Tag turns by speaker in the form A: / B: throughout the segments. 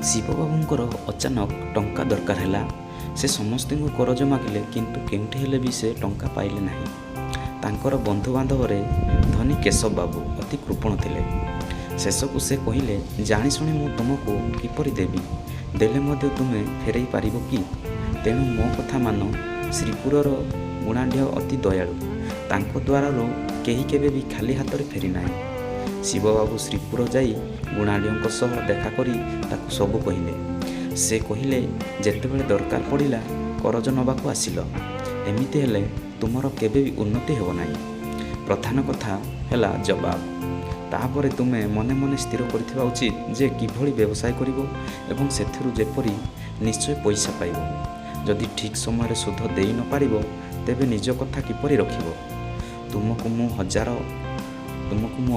A: ଶିବବାବୁଙ୍କର ଅଚାନକ ଟଙ୍କା ଦରକାର ହେଲା। ସେ ସମସ୍ତଙ୍କୁ କରଜ ମାଗିଲେ, କିନ୍ତୁ କେଉଁଠି ହେଲେ ବି ସେ ଟଙ୍କା ପାଇଲେ ନାହିଁ। ତାଙ୍କର ବନ୍ଧୁବାନ୍ଧବରେ ଧନୀ କେଶବବାବୁ ଅତି କୃପଣ ଥିଲେ। ଶେଷକୁ ସେ କହିଲେ, "ଜାଣିଶୁଣି ମୁଁ ତୁମକୁ କିପରି ଦେବି? ଦେଲେ ମଧ୍ୟ ତୁମେ ଫେରାଇ ପାରିବ କି? ତେଣୁ ମୋ କଥା ମାନ। ଶ୍ରୀପୁରର ଗୁଣାଢ୍ୟ ଅତି ଦୟାଳୁ। ତାଙ୍କ ଦ୍ୱାରରୁ କେହି କେବେ ବି ଖାଲି ହାତରେ ଫେରିନାହିଁ।" ଶିବବାବୁ ଶ୍ରୀପୁର ଯାଇ ଗୁଣାଢ୍ୟଙ୍କ ସହ ଦେଖାକରି ତାକୁ ସବୁ କହିଲେ। ସେ କହିଲେ, "ଯେତେବେଳେ ଦରକାର ପଡ଼ିଲା, କରଜ ନେବାକୁ ଆସିଲ। ଏମିତି ହେଲେ ତୁମର କେବେ ବି ଉନ୍ନତି ହେବ ନାହିଁ। ପ୍ରଧାନ କଥା ହେଲା ଜବାବ। ତା'ପରେ ତୁମେ ମନେ ମନେ ସ୍ଥିର କରିଥିବା ଉଚିତ ଯେ କିଭଳି ବ୍ୟବସାୟ କରିବ ଏବଂ ସେଥିରୁ ଯେପରି ନିଶ୍ଚୟ ପଇସା ପାଇବ। ଯଦି ଠିକ୍ ସମୟରେ ସୁଧ ଦେଇ ନ ପାରିବ, ତେବେ ନିଜ କଥା କିପରି ରଖିବ? ତୁମକୁ ମୁଁ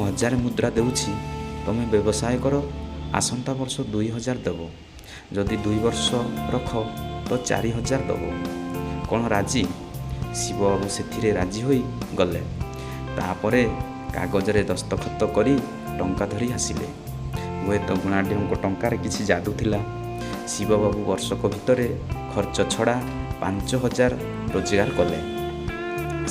A: 1000 ମୁଦ୍ରା ଦେଉଛି। ତୁମେ ବ୍ୟବସାୟ କର। ଆସନ୍ତା ବର୍ଷ 2000 ଦେବ। ଯଦି 2 ବର୍ଷ ରଖ ତ 4000 ଦେବ। କ'ଣ ରାଜି?" ଶିବବାବୁ ସେଥିରେ ରାଜି ହୋଇ ଗଲେ। ତା'ପରେ କାଗଜରେ ଦସ୍ତଖତ କରି ଟଙ୍କା ଧରି ଆସିଲେ। ହୁଏତ ଗୁଣାଢ୍ୟଙ୍କ ଟଙ୍କାରେ କିଛି ଯାଦୁ ଥିଲା। ଶିବବାବୁ ବର୍ଷକ ଭିତରେ ଖର୍ଚ୍ଚ ଛଡ଼ା 5000 ରୋଜଗାର କଲେ।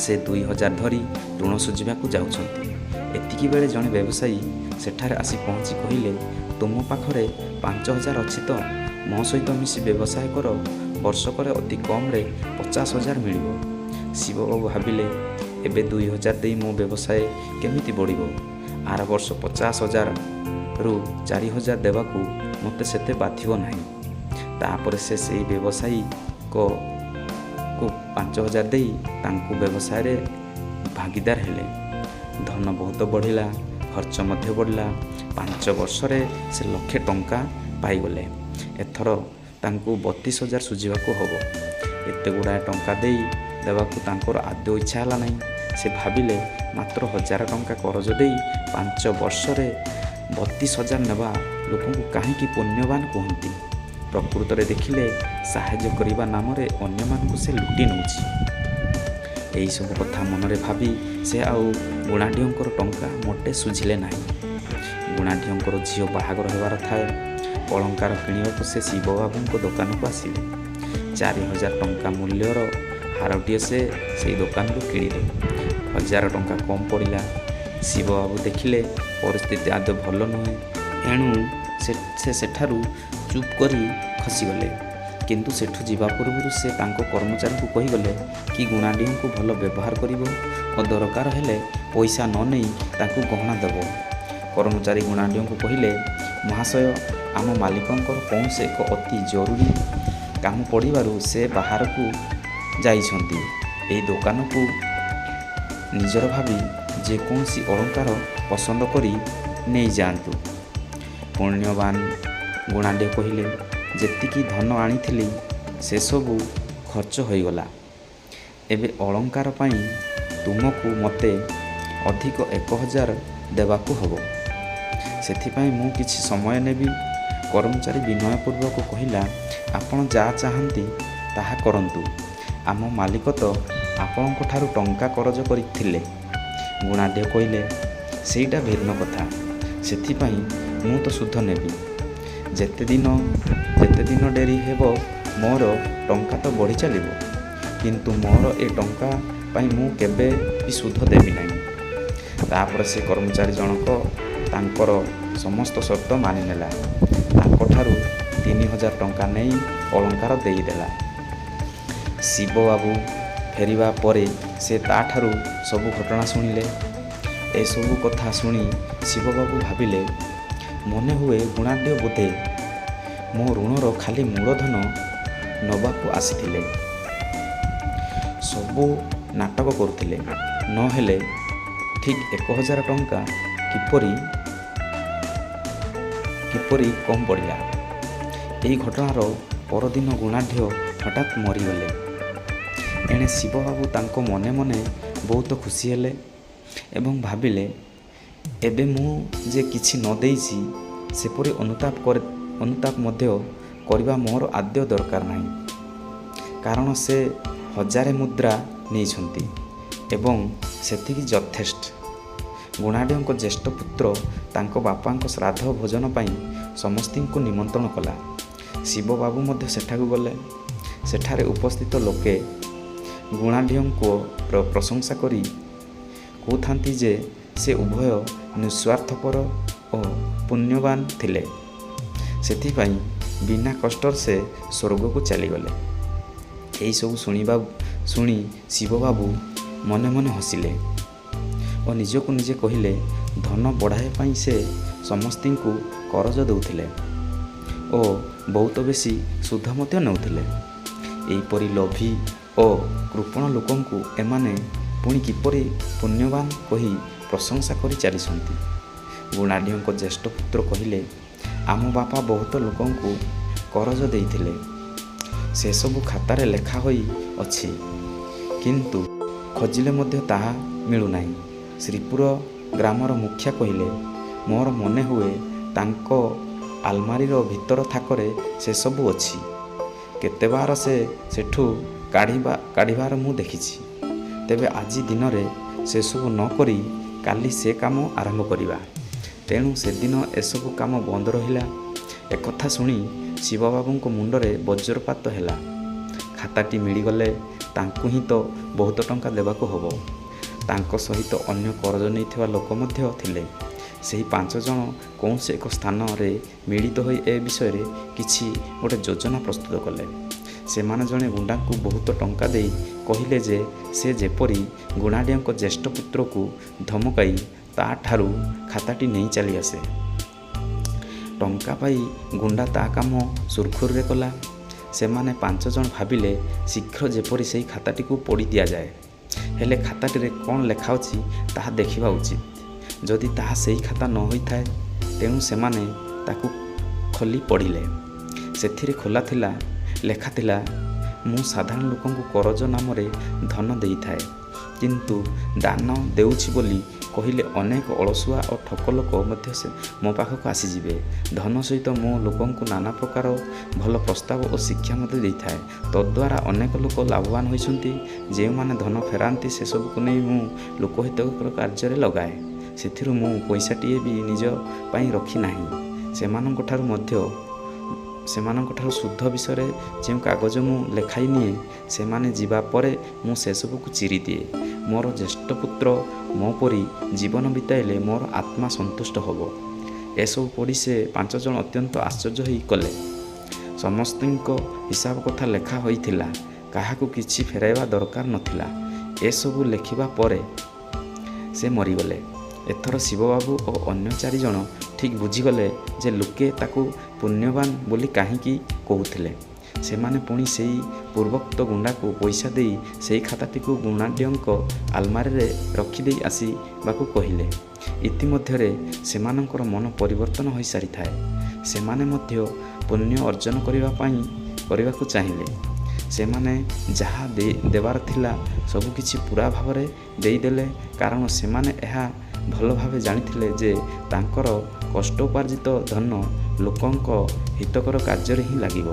A: ସେ 2000 ଧରି ଋଣ ଶୁଝିବାକୁ ଯାଉଛନ୍ତି, ଏତିକିବେଳେ ଜଣେ ବ୍ୟବସାୟୀ ସେଠାରେ ଆସି ପହଞ୍ଚି କହିଲେ, "ତୁମ ପାଖରେ 5000 ଅଛି ତ? ମୋ ସହିତ ମିଶି ବ୍ୟବସାୟ କର। ବର୍ଷକରେ ଅତି କମରେ 50,000 ମିଳିବ।" ଶିବବାବୁ ଭାବିଲେ, ଏବେ 2000 ଦେଇ ମୋ ବ୍ୟବସାୟ କେମିତି ବଢ଼ିବ? ଆର ବର୍ଷ 50,000ରୁ 4000 ଦେବାକୁ ମୋତେ ସେତେ ବାଧିବ ନାହିଁ। ତା'ପରେ ସେ ସେଇ ବ୍ୟବସାୟୀକୁ 5000 ଦେଇ ତାଙ୍କୁ ବ୍ୟବସାୟରେ ଭାଗୀଦାର ହେଲେ। ଧନ ବହୁତ ବଢ଼ିଲା, ଖର୍ଚ୍ଚ ମଧ୍ୟ ବଢ଼ିଲା। 5 ବର୍ଷରେ ସେ ଲକ୍ଷେ ଟଙ୍କା ପାଇଗଲେ। ଏଥର ତାଙ୍କୁ 32,000 ଶୁଝିବାକୁ ହେବ। ଏତେ ଗୁଡ଼ାଏ ଟଙ୍କା ଦେଇ ଦେବାକୁ ତାଙ୍କର ଆଦୌ ଇଚ୍ଛା ହେଲା ନାହିଁ। ସେ ଭାବିଲେ, ମାତ୍ର 1000 ଟଙ୍କା କରଜ ଦେଇ 5 ବର୍ଷରେ 32,000 ନେବା ଲୋକଙ୍କୁ କାହିଁକି ପୁଣ୍ୟବାନ କୁହନ୍ତି? ପ୍ରକୃତରେ ଦେଖିଲେ ସାହାଯ୍ୟ କରିବା ନାମରେ ଅନ୍ୟମାନଙ୍କୁ ସେ ଲୁଟି ନେଉଛି। ଏହିସବୁ କଥା ମନରେ ଭାବି ସେ ଆଉ ଗୁଣାଢ୍ୟଙ୍କର ଟଙ୍କା ମୋଟେ ଶୁଝିଲେ ନାହିଁ। ଗୁଣାଢ୍ୟଙ୍କର ଝିଅ ବାହାଘର ହେବାର ଥାଏ। ଅଳଙ୍କାର କିଣିବାକୁ ସେ ଶିବବାବୁଙ୍କ ଦୋକାନକୁ ଆସିଲେ। 4000 ଟଙ୍କା ମୂଲ୍ୟର ହାରଟିଏ ସେ ସେଇ ଦୋକାନରୁ କିଣିଲେ। 1000 ଟଙ୍କା କମ୍ ପଡ଼ିଲା। ଶିବବାବୁ ଦେଖିଲେ, ପରିସ୍ଥିତି ଆଦୌ ଭଲ ନୁହେଁ। ଏଣୁ ସେ ସେଠାରୁ ଚୁପ୍ କରି ଖସିଗଲେ। କିନ୍ତୁ ସେଠୁ ଯିବା ପୂର୍ବରୁ ସେ ତାଙ୍କ କର୍ମଚାରୀଙ୍କୁ କହିଗଲେ କି ଗୁଣାଢ୍ୟଙ୍କୁ ଭଲ ବ୍ୟବହାର କରିବ ଓ ଦରକାର ହେଲେ ପଇସା ନ ନେଇ ତାଙ୍କୁ ଗହଣା ଦେବ। କର୍ମଚାରୀ ଗୁଣାଢ୍ୟଙ୍କୁ କହିଲେ, "ମହାଶୟ, ଆମ ମାଲିକଙ୍କର କୌଣସି ଏକ ଅତି ଜରୁରୀ କାମ ପଡ଼ିବାରୁ ସେ ବାହାରକୁ ଯାଇଛନ୍ତି। ଏଇ ଦୋକାନକୁ ନିଜର ଭାବି ଯେ କୌଣସି ଅଳଙ୍କାର ପସନ୍ଦ କରି ନେଇଯାଆନ୍ତୁ।" ପୁଣ୍ୟବାନ ଗୁଣାଢ୍ୟ କହିଲେ, "ଯେତିକି ଧନ ଆଣିଥିଲି, ସେସବୁ ଖର୍ଚ୍ଚ ହୋଇଗଲା। ଏବେ ଅଳଙ୍କାର ପାଇଁ ତୁମକୁ ମୋତେ ଅଧିକ 1000 ଦେବାକୁ ହେବ। ସେଥିପାଇଁ ମୁଁ କିଛି ସମୟ ନେବି।" କର୍ମଚାରୀ ବିନୟପୂର୍ବକ କହିଲା, "ଆପଣ ଯାହା ଚାହାନ୍ତି ତାହା କରନ୍ତୁ। ଆମ ମାଲିକ ତ ଆପଣଙ୍କଠାରୁ ଟଙ୍କା କରଜ କରିଥିଲେ।" ଗୁଣାଢ୍ୟ କହିଲେ, "ସେଇଟା ଭିନ୍ନ କଥା। ସେଥିପାଇଁ ମୁଁ ତ ସୁଧ ନେବି। ଯେତେଦିନ ଡେରି ହେବ, ମୋର ଟଙ୍କା ତ ବଢ଼ି ଚାଲିବ। କିନ୍ତୁ ମୋର ଏ ଟଙ୍କା ପାଇଁ ମୁଁ କେବେ ବି ସୁଧ ଦେବି ନାହିଁ।" ତା'ପରେ ସେ କର୍ମଚାରୀ ଜଣକ ତାଙ୍କର ସମସ୍ତ ସର୍ତ୍ତ ମାନିନେଲା। ତାଙ୍କଠାରୁ 3000 ଟଙ୍କା ନେଇ ଅଳଙ୍କାର ଦେଇଦେଲା। ଶିବବାବୁ ଫେରିବା ପରେ ସେ ତା'ଠାରୁ ସବୁ ଘଟଣା ଶୁଣିଲେ। ଏସବୁ କଥା ଶୁଣି ଶିବବାବୁ ଭାବିଲେ, ମନେହୁଏ ଗୁଣାଢ୍ୟ ବୋଧେ ମୋ ଋଣର ଖାଲି ମୂଳଧନ ନେବାକୁ ଆସିଥିଲେ। ସବୁ ନାଟକ କରୁଥିଲେ। ନ ହେଲେ ଠିକ୍ 1000 ଟଙ୍କା କିପରି କମ୍ ପଡ଼ିଲା? ଏହି ଘଟଣାର ପରଦିନ ଗୁଣାଢ୍ୟ ହଠାତ୍ ମରିଗଲେ। ଏଣେ ଶିବବାବୁ ତାଙ୍କ ମନେ ମନେ ବହୁତ ଖୁସି ହେଲେ ଏବଂ ଭାବିଲେ, ଏବେ ମୁଁ ଯେ କିଛି ନ ଦେଇଛି, ସେପରି ଅନୁତାପ ମଧ୍ୟ କରିବା ମୋର ଆଦୌ ଦରକାର ନାହିଁ। କାରଣ ସେ 1000 ମୁଦ୍ରା ନେଇଛନ୍ତି ଏବଂ ସେତିକି ଯଥେଷ୍ଟ। ଗୁଣାଢ୍ୟଙ୍କ ଜ୍ୟେଷ୍ଠ ପୁତ୍ର ତାଙ୍କ ବାପାଙ୍କ ଶ୍ରାଦ୍ଧ ଭୋଜନ ପାଇଁ ସମସ୍ତଙ୍କୁ ନିମନ୍ତ୍ରଣ କଲା। ଶିବବାବୁ ମଧ୍ୟ ସେଠାକୁ ଗଲେ। ସେଠାରେ ଉପସ୍ଥିତ ଲୋକେ ଗୁଣାଢ୍ୟଙ୍କର ପ୍ରଶଂସା କରି କହୁଥାନ୍ତି ଯେ ସେ ଉଭୟ ନିଃସ୍ୱାର୍ଥପର ଓ ପୁଣ୍ୟବାନ ଥିଲେ, ସେଥିପାଇଁ ବିନା କଷ୍ଟରେ ସେ ସ୍ୱର୍ଗକୁ ଚାଲିଗଲେ। ଏହିସବୁ ଶୁଣି ଶିବବାବୁ ମନେ ମନେ ହସିଲେ ଓ ନିଜକୁ ନିଜେ କହିଲେ, ଧନ ବଢ଼ାଇବା ପାଇଁ ସେ ସମସ୍ତଙ୍କୁ କରଜ ଦେଉଥିଲେ ଓ ବହୁତ ବେଶୀ ସୁଧ ମଧ୍ୟ ନେଉଥିଲେ। ଏହିପରି ଲୋଭୀ ଓ କୃପଣ ଲୋକଙ୍କୁ ଏମାନେ ପୁଣି କିପରି ପୁଣ୍ୟବାନ କହି ପ୍ରଶଂସା କରି ଚାଲିଛନ୍ତି? ଗୁଣାଢ୍ୟଙ୍କ ଜ୍ୟେଷ୍ଠ ପୁତ୍ର କହିଲେ, ଆମ ବାପା ବହୁତ ଲୋକଙ୍କୁ କରଜ ଦେଇଥିଲେ। ସେସବୁ ଖାତାରେ ଲେଖା ହୋଇ ଅଛି, କିନ୍ତୁ ଖୋଜିଲେ ମଧ୍ୟ ତାହା ମିଳୁନାହିଁ। ଶ୍ରୀପୁର ଗ୍ରାମର ମୁଖିଆ କହିଲେ, ମୋର ମନେ ହୁଏ ତାଙ୍କ ଆଲମାରିର ଭିତର ଥାକରେ ସେସବୁ ଅଛି। କେତେବାର ସେ ସେଠୁ କାଢ଼ିବାର ମୁଁ ଦେଖିଛି। ତେବେ ଆଜି ଦିନରେ ସେସବୁ ନ କରି କାଲି ସେ କାମ ଆରମ୍ଭ କରିବା। ତେଣୁ ସେଦିନ ଏସବୁ କାମ ବନ୍ଦ ରହିଲା। ଏକଥା ଶୁଣି ଶିବବାବୁଙ୍କ ମୁଣ୍ଡରେ ବଜ୍ରପାତ ହେଲା। ଖାତାଟି ମିଳିଗଲେ ତାଙ୍କୁ ହିଁ ତ ବହୁତ ଟଙ୍କା ଦେବାକୁ ହେବ। ତାଙ୍କ ସହିତ ଅନ୍ୟ କରଜ ନେଇଥିବା ଲୋକ ମଧ୍ୟ ଥିଲେ। ସେହି 5 ଜଣ କୌଣସି ଏକ ସ୍ଥାନରେ ମିଳିତ ହୋଇ ଏ ବିଷୟରେ କିଛି ଗୋଟେ ଯୋଜନା ପ୍ରସ୍ତୁତ କଲେ। ସେମାନେ ଜଣେ ଗୁଣ୍ଡାକୁ ବହୁତ ଟଙ୍କା ଦେଇ କହିଲେ ଯେ ସେ ଯେପରି ଗୁଣାଢ୍ୟଙ୍କ ଜ୍ୟେଷ୍ଠ ପୁତ୍ରକୁ ଧମକାଇ ତା'ଠାରୁ ଖାତାଟି ନେଇ ଚାଲିଆସେ। ଟଙ୍କା ପାଇ ଗୁଣ୍ଡା ତା' କାମ ସୁରୁଖୁରୁରେ କଲା। ସେମାନେ 5 ଜଣ ଭାବିଲେ, ଶୀଘ୍ର ଯେପରି ସେହି ଖାତାଟିକୁ ପୋଡ଼ି ଦିଆଯାଏ। ହେଲେ ଖାତାଟିରେ କ'ଣ ଲେଖାଅଛି ତାହା ଦେଖିବା ଉଚିତ। ଯଦି ତାହା ସେହି ଖାତା ନ ହୋଇଥାଏ? ତେଣୁ ସେମାନେ ତାକୁ ଖୋଲି ପଢ଼ିଲେ। ସେଥିରେ ଲେଖାଥିଲା, ମୁଁ ସାଧାରଣ ଲୋକଙ୍କୁ କରଜ ନାମରେ ଧନ ଦେଇଥାଏ। କିନ୍ତୁ ଦାନ ଦେଉଛି ବୋଲି କହିଲେ ଅନେକ ଅଳସୁଆ ଓ ଠକ ଲୋକ ମଧ୍ୟ ମୋ ପାଖକୁ ଆସିଯିବେ। ଧନ ସହିତ ମୁଁ ଲୋକଙ୍କୁ ନାନା ପ୍ରକାର ଭଲ ପ୍ରସ୍ତାବ ଓ ଶିକ୍ଷା ମଧ୍ୟ ଦେଇଥାଏ। ତଦ୍ଦ୍ୱାରା ଅନେକ ଲୋକ ଲାଭବାନ ହୋଇଛନ୍ତି। ଯେଉଁମାନେ ଧନ ଫେରାନ୍ତି, ସେସବୁକୁ ନେଇ ମୁଁ ଲୋକହିତକର କାର୍ଯ୍ୟରେ ଲଗାଏ। ସେଥିରୁ ମୁଁ ପଇସାଟିଏ ବି ନିଜ ପାଇଁ ରଖିନାହିଁ। ସେମାନଙ୍କଠାରୁ ସୁଧ ବିଷୟରେ ଯେଉଁ କାଗଜ ମୁଁ ଲେଖାଇ ନିଏ, ସେମାନେ ଯିବା ପରେ ମୁଁ ସେସବୁକୁ ଚିରିଦିଏ। ମୋର ଜ୍ୟେଷ୍ଠପୁତ୍ର ମୋ ପରି ଜୀବନ ବିତାଇଲେ ମୋର ଆତ୍ମା ସନ୍ତୁଷ୍ଟ ହେବ। ଏସବୁ ପଢ଼ି ସେ 5 ଜଣ ଅତ୍ୟନ୍ତ ଆଶ୍ଚର୍ଯ୍ୟ ହୋଇ ଗଲେ। ସମସ୍ତଙ୍କ ହିସାବ କଥା ଲେଖା ହୋଇଥିଲା। କାହାକୁ କିଛି ଫେରାଇବା ଦରକାର ନଥିଲା। ଏସବୁ ଲେଖିବା ପରେ ସେ ମରିଗଲେ। ଏଥର ଶିବବାବୁ ଓ ଅନ୍ୟ ଚାରିଜଣ ଠିକ୍ ବୁଝିଗଲେ ଯେ ଲୋକେ ତାକୁ ପୁଣ୍ୟବାନ ବୋଲି କାହିଁକି କହୁଥିଲେ। ସେମାନେ ପୁଣି ସେଇ ପୂର୍ବୋକ୍ତ ଗୁଣ୍ଡାକୁ ପଇସା ଦେଇ ସେହି ଖାତାଟିକୁ ଗୁଣାଢ୍ୟଙ୍କ ଆଲମାରିରେ ରଖିଦେଇ ଆସିବାକୁ କହିଲେ। ଇତିମଧ୍ୟରେ ସେମାନଙ୍କର ମନ ପରିବର୍ତ୍ତନ ହୋଇସାରିଥାଏ। ସେମାନେ ମଧ୍ୟ ପୁଣ୍ୟ ଅର୍ଜନ କରିବାକୁ ଚାହିଁଲେ। ସେମାନେ ଯାହା ଦେବାର ଥିଲା, ସବୁକିଛି ପୂରା ଭାବରେ ଦେଇଦେଲେ, କାରଣ ସେମାନେ ଏହା ଭଲଭାବେ ଜାଣିଥିଲେ ଯେ ତାଙ୍କର କଷ୍ଟୋପାର୍ଜିତ ଧନ ଲୋକଙ୍କ ହିତକର କାର୍ଯ୍ୟରେ ହିଁ ଲାଗିବ।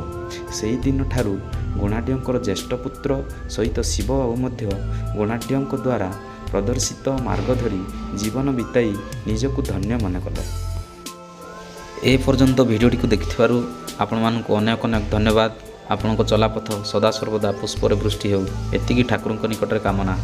A: ସେହିଦିନଠାରୁ ଗୁଣାଢ୍ୟଙ୍କର ଜ୍ୟେଷ୍ଠ ପୁତ୍ର ସହିତ ଶିବବାବୁ ମଧ୍ୟ ଗୁଣାଢ୍ୟଙ୍କ ଦ୍ୱାରା ପ୍ରଦର୍ଶିତ ମାର୍ଗ ଧରି ଜୀବନ ବିତାଇ ନିଜକୁ ଧନ୍ୟ ମନେ କଲେ।
B: ଏ ପର୍ଯ୍ୟନ୍ତ ଭିଡ଼ିଓଟିକୁ ଦେଖିଥିବାରୁ ଆପଣମାନଙ୍କୁ ଅନେକ ଅନେକ ଧନ୍ୟବାଦ। ଆପଣଙ୍କ ଚଲାପଥ ସଦାସର୍ବଦା ପୁଷ୍ପରେ ବୃଷ୍ଟି ହେଉ, ଏତିକି ଠାକୁରଙ୍କ ନିକଟରେ କାମନା।